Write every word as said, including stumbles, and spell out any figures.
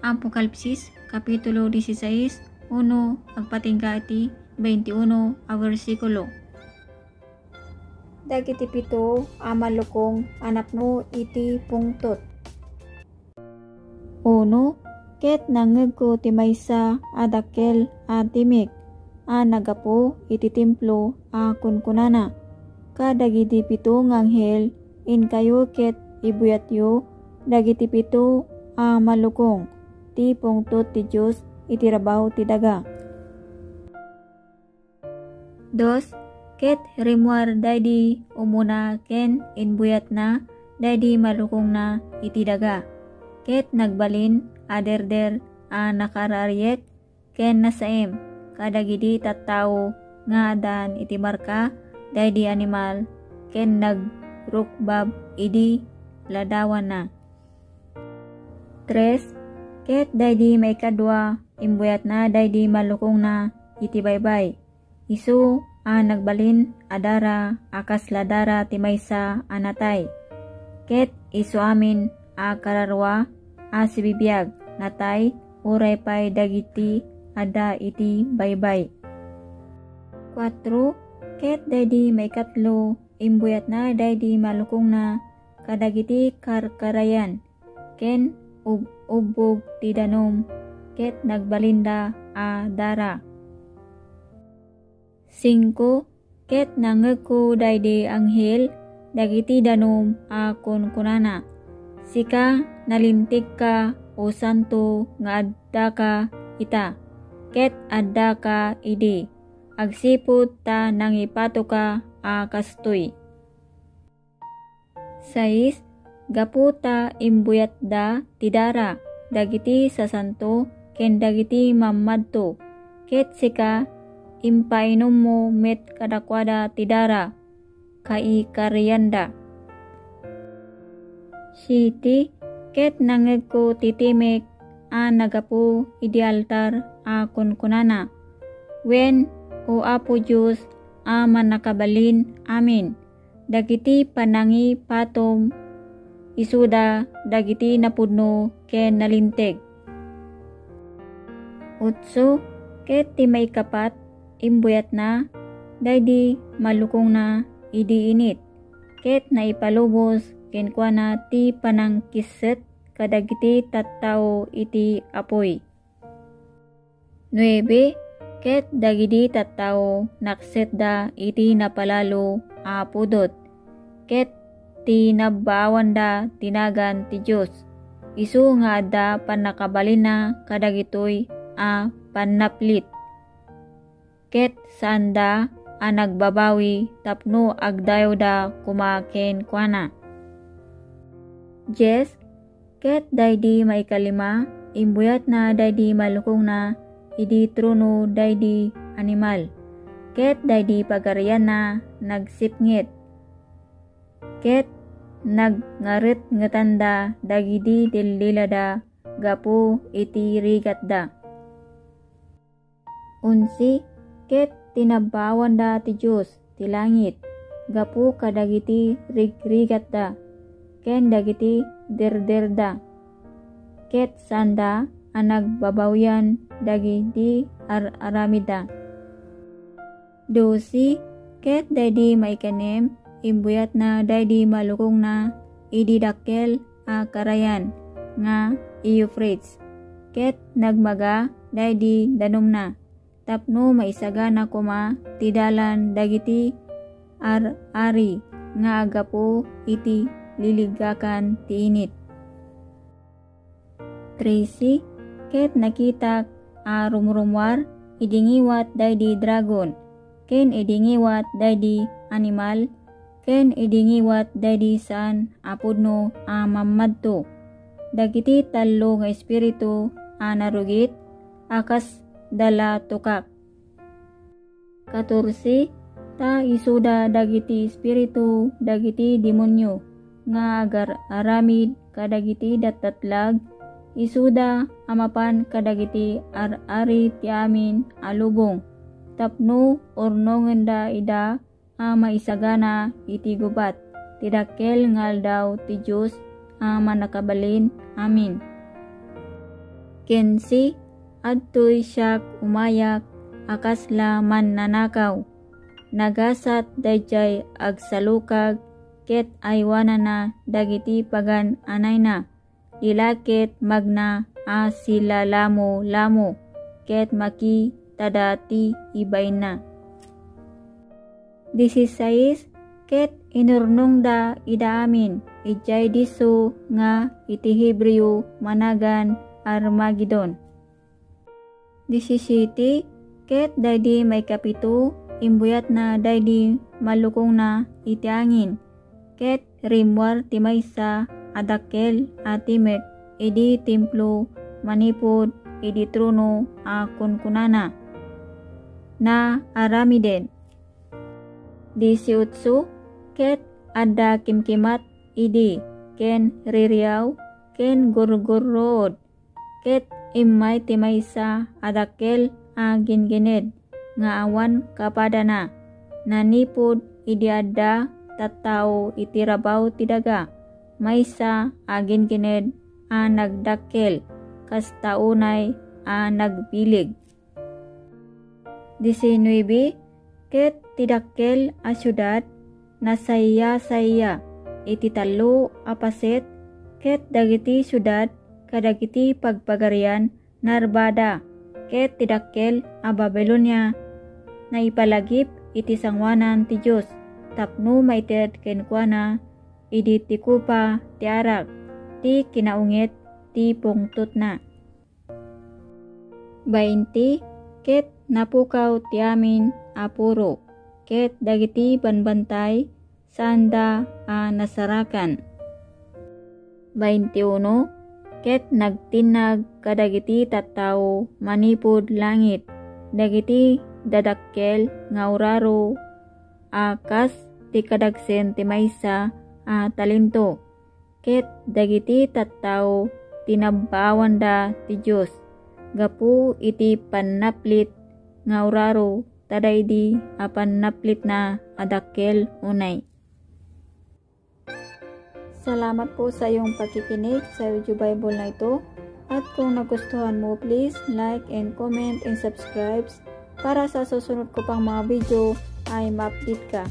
Apokalipsis, Kapitulo dieciséis, uno agpatingga iti veintiuno a bersikulo. Dagiti pito a malukong a napno iti pungtot. Uno, ket nangngegko ti maysa a dakkel a timek a naggapu iti templo a kunkunana kadagiti pito nga anghel, "Inkayo ket ibuyatyo dagiti pito a malukong ti pungtot ti Dios iti rabaw ti daga." Dos, ket rimmuar daydi umuna ken imbuyatna daydi malukongna iti daga, ket nagbalin a derder a nakaariek ken nasaem kadagiti tattao nga addaan iti marka daydi animal ken nagrukbab idi ladawanna. Tres, ket daydi maikadua, imbuyatna daydi malukongna iti baybay. Isu a nagbalin a dara a kasla dara ti maysa a natay. Ket isu amin a kararua a sibibiag, natay, uray pay dagiti adda iti baybay. Kuatro, ket daydi maikatlo, imbuyatna daydi malukongna kadagiti karkarayan ken ub-, ubbog ti danum, ket nagbalinda a dara. Singko, ket nangngegko daydi anghel dagiti danum a kunkunana, "Sika, nalintegka, O santo, nga addaka ita, ket addaka idi, agsipud ta nangipatoka a kastoy." Sais, gapu ta imbuyatda ti dara dagiti sasanto ken dagiti mammadto, ket sika, impainummo met kadakuada ti dara kaikarianda. Siete, ket nangngegko ti timek a naggapu idi altar a kunkunana, "Wen, O Apo Dios a Mannakabalin-amin, dagiti panangipatom isuda dagiti napudno ken nalinteg." Otso, ket ti maikapat, imbuyatna daydi malukongna idi init, ket naipalubos kenkuana ti panangkisset kadagiti tattao iti apuy. Nuebe, ket dagidi tattao naksetda iti napalalo a pudot, ket tinabaawanda ti nagan ti Dios, isu nga adda pannakabalinna kadagitoy a pannaplit, ket saanda a nagbabawi tapno agdayawda koma kenkuana. Dies, ket daydi maikalima, imbuyatna daydi malukongna idi trono daydi animal, ket daydi pagarianna nagsipnget, ket nagngaretngetanda dagidi dildilada gapu iti rigatda. Onse, ket tinabaawanda ti Dios ti langit gapu kadagiti rigrigatda ken dagiti derderda, ket saanda a nagbabawian dagiti ar-aramidda. Dose, ket daydi maikanem, imbuyatna daydi malukongna idi dakkel a karayan nga Eufrates, ket nagmaga daydi danumna, tapno maisagana koma ti dalan dagiti ar-ari nga aggapu iti liliggakan ti init. Trese, ket nakitak a rumrumuar idi ngiwat daydi dragon, ken idi ngiwat daydi animal, ken idi ngiwat daydi saan a pudno a mammadto. Dagiti tallo nga espiritu a narugit a kas dala tukak. Katorse, ta isuda dagiti espiritu dagiti demonio nga agar-aramid kadagiti datdatlag, isuda a mapan kadagiti ar-ari ti amin a lubong, tapno urnongenda ida a maisagana iti gubat ti dakkel nga aldaw ti Dios a Mannakabalin-amin. Kinse, adtoy siak umayak a kasla mannanakaw. Nagasat daydiay agsalukag ket aywanana dagiti pagan-anayna. Ila ket magna a silalamo-lamo ket makitada ti ibainna. Dieciséis, ket inurnongda ida amin idiay disso nga iti Hebreo managan Armagedon. Diecisiete, ket daydi maikapito, imbuyatna daydi malukongna iti angin, ket rimmuar ti maysa a dakkel a timek idi templo manipud idi trono a kunkunana, naaramiden. Dieciocho, ket adda kimkimat idi, ken ririaw, ken gurgurruod, ket immay ti maysa a dakkel a gingined nga awan kapadana. Nanipud idi adda tattao iti rabaw ti daga, maysa a gingined a nagdakkel, kasta unay a nagbileg. Diecinuebe, ket ti dakkel a siudad nasayasaya iti tallo a paset, ket dagiti siudad kadagiti pagpagarian narbada, ket ti dakkel a Babilonia naipalagip iti sangoanan ti Dios tapno maited kenkuana idi ti kopa ti arak ti kinaunget ti pungtotna. Bainte, ket napukaw ti amin a puro, ket dagiti banbantay saanda a nasarakan. Bainte uno, ket nagtinnag kadagiti tattao manipud langit dagiti dadakkel nga uraro a kas ti kadagsen ti maysa a talento. Ket dagiti tattao, tinabaawanda ti Dios gapu iti pannaplit nga uraro, ta daydi a pannaplitna a dakkel unay. Salamat po sa iyong pakikinig sa audio Bible na ito. At kung nagustuhan mo, please like and comment and subscribe para sa susunod ko pang mga video ay ma-update ka.